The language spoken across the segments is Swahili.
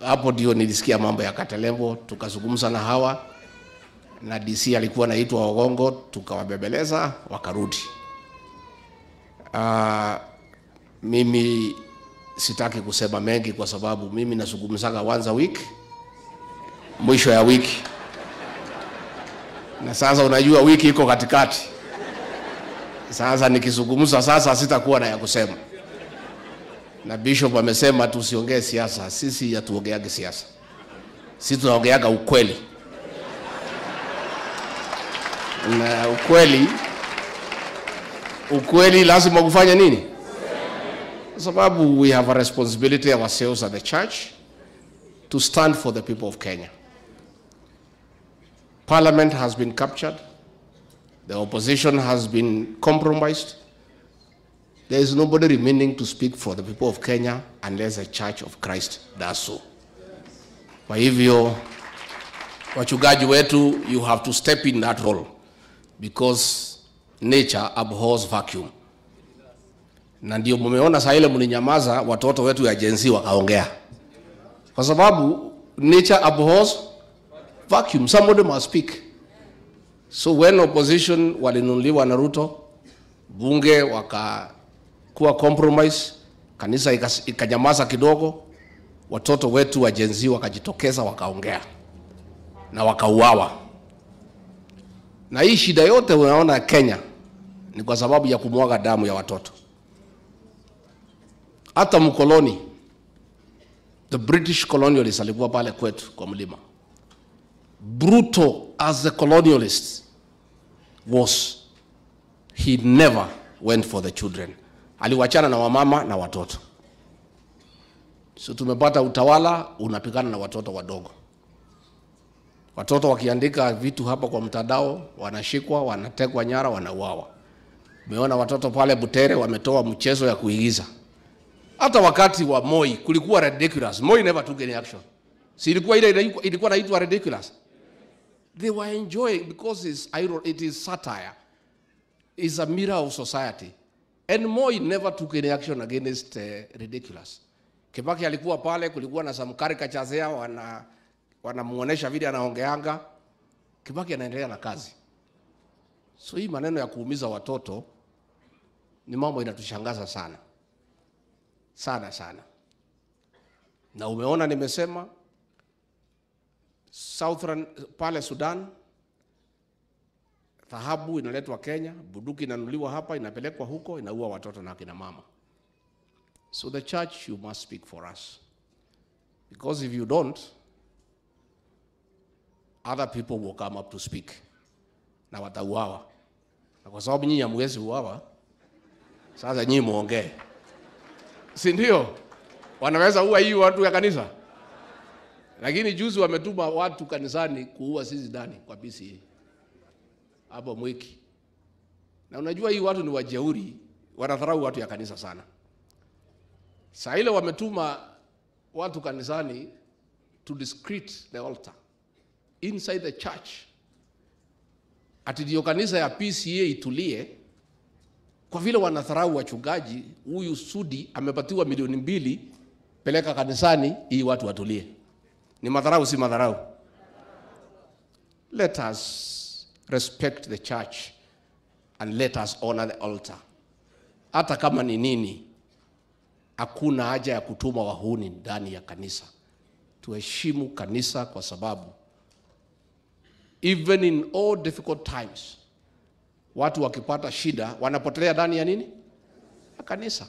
Hapo ndio nilisikia mambo ya Katelembo, tukazungumza na hawa na DC alikuwa anaitwa Ogongo, tukawabebeleza wakarudi. Mimi sitaki kusema mengi kwa sababu mimi nazungumzaga once a week, mwisho ya wiki. Na sasa unajua wiki iko katikati. Sasa nikizungumza sasa sitakuwa na ya kusema. Na Bishop amesema tusiongee siasa. Sisi hatuongeagi siasa. Sisi tunaongeaga ukweli. Na ukweli lazima kufanya nini? Kwa sababu we have a responsibility ourselves at the church to stand for the people of Kenya. Parliament has been captured. The opposition has been compromised. There is nobody remaining to speak for the people of Kenya unless the Church of Christ does so. Kwa hivyo, wachungaji wetu, you have to step in that role because nature abhors vacuum. Na ndio mumeona saa ile mlinyamaza, watoto wetu ya Gen Z wakaongea. Kwa sababu nature abhors vacuum, somebody must speak. So when opposition walinunuliwa na Ruto, bunge wakakuwa compromise, kanisa ikanyamaza kidogo, watoto wetu wa Gen Z wakajitokeza wakaongea na wakauawa. Na hii shida yote unaona Kenya ni kwa sababu ya kumwaga damu ya watoto. Hata mkoloni, the British colonialists alikuwa pale kwetu kwa mlima. Brutal as the colonialist was, he never went for the children. Aliwachana na wamama na watoto. So tumepata utawala unapigana na watoto wadogo. Watoto wakiandika vitu hapa kwa mtandao, wanashikwa, wanatekwa nyara, wanauawa. Umeona watoto pale Butere wametoa mchezo ya kuigiza. Hata wakati wa Moi kulikuwa ridiculous. Moi never took any action. Si ilikuwa ile ilikuwa inaitwa ridiculous. They were enjoying because it is satire. It's a mirror of society. And Moi never took any action against ridiculous. Kibaki alikuwa pale, kulikuwa na some caricatures yao, wanamuonesha vile anaongeanga. Kibaki anaendelea na kazi. So hii maneno ya kuumiza watoto ni mambo inatushangaza sana. Sana sana. Na umeona nimesema Southern pale Sudan, dhahabu inaletwa Kenya, bunduki inanunuliwa hapa, inapelekwa huko, inaua watoto na akina mama. So the church, you must speak for us. Because if you don't, other people will come up to speak. Na watauawa. Na kwa sababu nyinyi hamwezi uawa, sasa nyinyi muongee. Si ndio? Wanaweza ua hii watu ya kanisa. Lakini juzi wametuma watu kanisani kuua sisi ndani kwa PCA. Hapo Mwiki. Na unajua hii watu ni wajeuri, wanadharau watu ya kanisa sana. Saa ile wametuma watu kanisani to discreet the altar inside the church. Ati ndio kanisa ya PCA itulie, kwa vile wanadharau wachungaji. Huyu Sudi amepatiwa 2 milioni, peleka kanisani ili watu watulie. Ni madharau, si madharau? Let us respect the church and let us honor the altar. Hata kama ni nini, hakuna haja ya kutuma wahuni ndani ya kanisa. Tuheshimu kanisa kwa sababu even in all difficult times, watu wakipata shida wanapotelea ndani ya nini? Ya kanisa.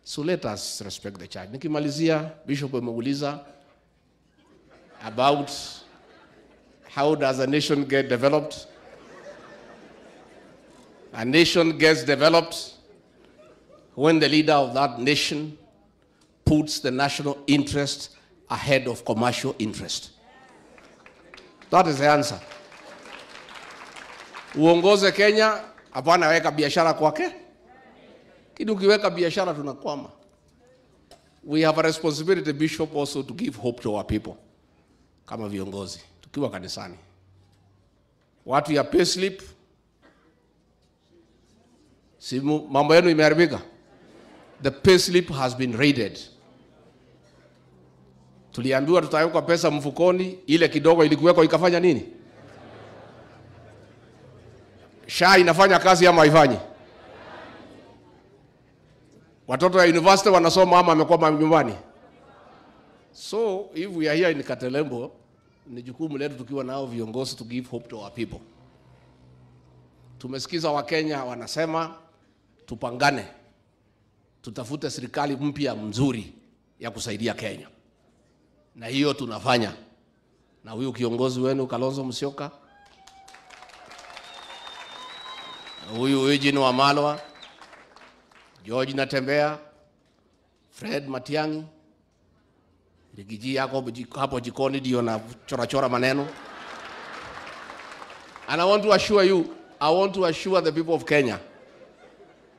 So let us respect the church. Nikimalizia, Bishop ameuliza about how does a nation get developed? A nation gets developed when the leader of that nation puts the national interest ahead of commercial interest. That is the answer. Uongoze Kenya, hapana weka biashara kwake. Kitu ukiweka biashara tunakwama. We have a responsibility, Bishop, also to give hope to our people. Kama viongozi, tukiwa kanisani. Watu ya payslip, simu, mambo yenu imeharibika. The payslip has been raided. Tuliambiwa tutawekwa pesa mfukoni, ile kidogo ilikuwekwa ikafanya nini? SHA inafanya kazi ama haifanyi? Watoto ya university wanasoma ama wamekuwa nyumbani? So if we are here in Katelembo, ni jukumu letu tukiwa nao viongozi to give hope to our people. Tumesikiza Wakenya wanasema tupangane, tutafute serikali mpya mzuri ya kusaidia Kenya. Na hiyo tunafanya. Na huyu kiongozi wenu Kalonzo Musyoka, huyu Eugene Wamalwa, George Natembea, Fred Matiang'i, Rigiji yako hapo jikoni ndio na chora chora maneno. And I want to assure you, I want to assure the people of Kenya,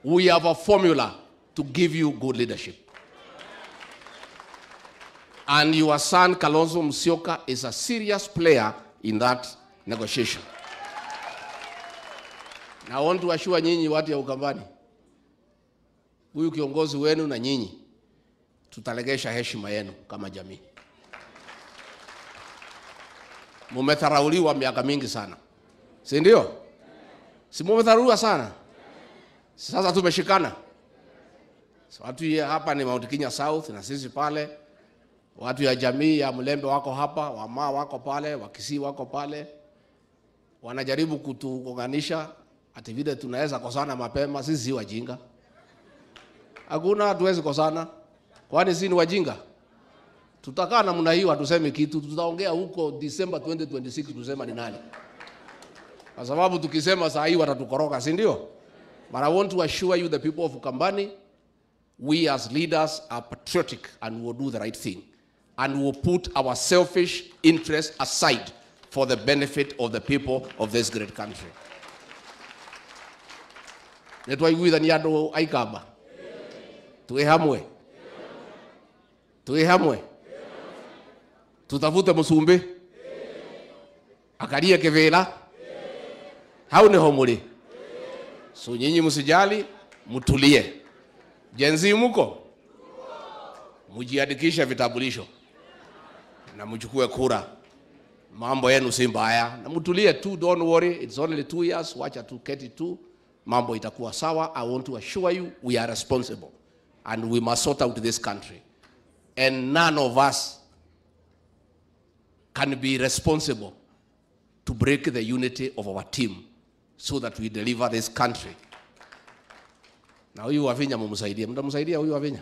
we have a formula to give you good leadership. And your son Kalonzo Musyoka is a serious player in that negotiation. Na I want to assure nyinyi watu ya Ukambani, huyu kiongozi wenu na nyinyi, tutalegesha heshima yenu kama jamii. Mumetharauliwa miaka mingi sana, si ndio? Si mumetharauliwa sana? Sasa tumeshikana. So watu ya hapa ni Mount Kenya South na sisi pale, watu ya jamii ya Mlembe wako hapa, Wamaa wako pale, Wakisii wako pale. Wanajaribu kutuunganisha ati vile tunaweza kosana mapema. Sisi si wajinga. Hakuna, hatuwezi kosana. Kwani sisi ni wajinga? Tutakaa namna hiyo, hatusemi kitu. Tutaongea huko December 2026 tusema ni nani. Kwa sababu tukisema saa hii watatukoroka, si ndio? But I want to assure you the people of Ukambani, we as leaders are patriotic and will do the right thing. And will put our selfish interests aside for the benefit of the people of this great country. Nitwaiguithania andu aikamba. Tuwe hamwe. Tuwe hamwe. Tutafute musumbi. Akalie kivila. Hau niho muri. So nyinyi msijali, mtulie. Gen Z muko? Mujiandikishe vitambulisho na mchukue kura. Mambo yenu si mbaya. Na mtulie tu, don't worry, it's only 2 years, wacha tu keti tu. Mambo itakuwa sawa. I want to assure you we are responsible and we must sort out this country. And none of us can be responsible to break the unity of our team so that we deliver this country. Na huyu Wavinya mumsaidie. Mtamsaidia huyu Wavinya?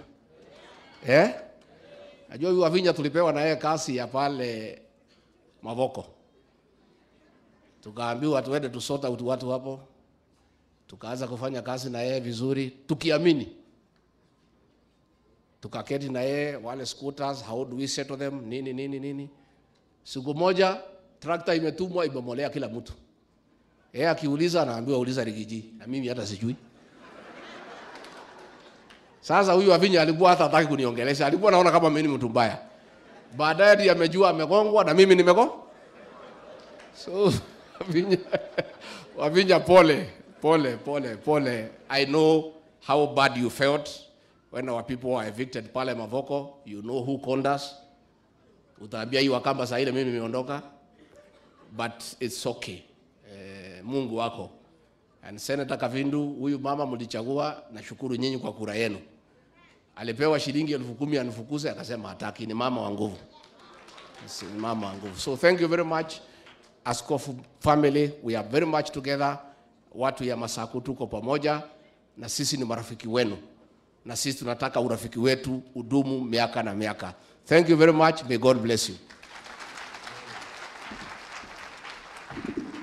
Eh? Najua huyu Wavinya tulipewa na yeye kasi ya pale Mavoko. Tukaambiwa tuende tusota utu watu hapo. Tukaanza kufanya kazi na yeye vizuri, tukiamini. Tukaketi na yeye wale scooters, how do we settle them, nini nini nini. Siku moja trakta imetumwa imemolea kila mtu. Yeye akiuliza anaambiwa uliza Rigiji, na mimi hata sijui. Sasa huyu Wavinya alikuwa hata hataki kuniongelesha, alikuwa anaona kama mimi ni mtu mbaya. Baadaye ndiye amejua amegongwa na mimi nimegongwa. So Wavinya pole, pole, pole, pole. I know how bad you felt when our people were evicted pale Mavoko. You know who conned us. Utaambia hii Wakamba saa ile mimi nimeondoka. But it's okay. Mungu wako. And Senator Kavindu, huyu mama mlichagua, nashukuru nyinyi kwa kura yenu. Alipewa shilingi 10,000 anifukuze, akasema hataki, ni mama wa nguvu. Ni mama wa nguvu. So thank you very much. Askofu family, we are very much together. Watu ya Masaku tuko pamoja, na sisi ni marafiki wenu. Na sisi tunataka urafiki wetu udumu miaka na miaka. Thank you very much. May God bless you.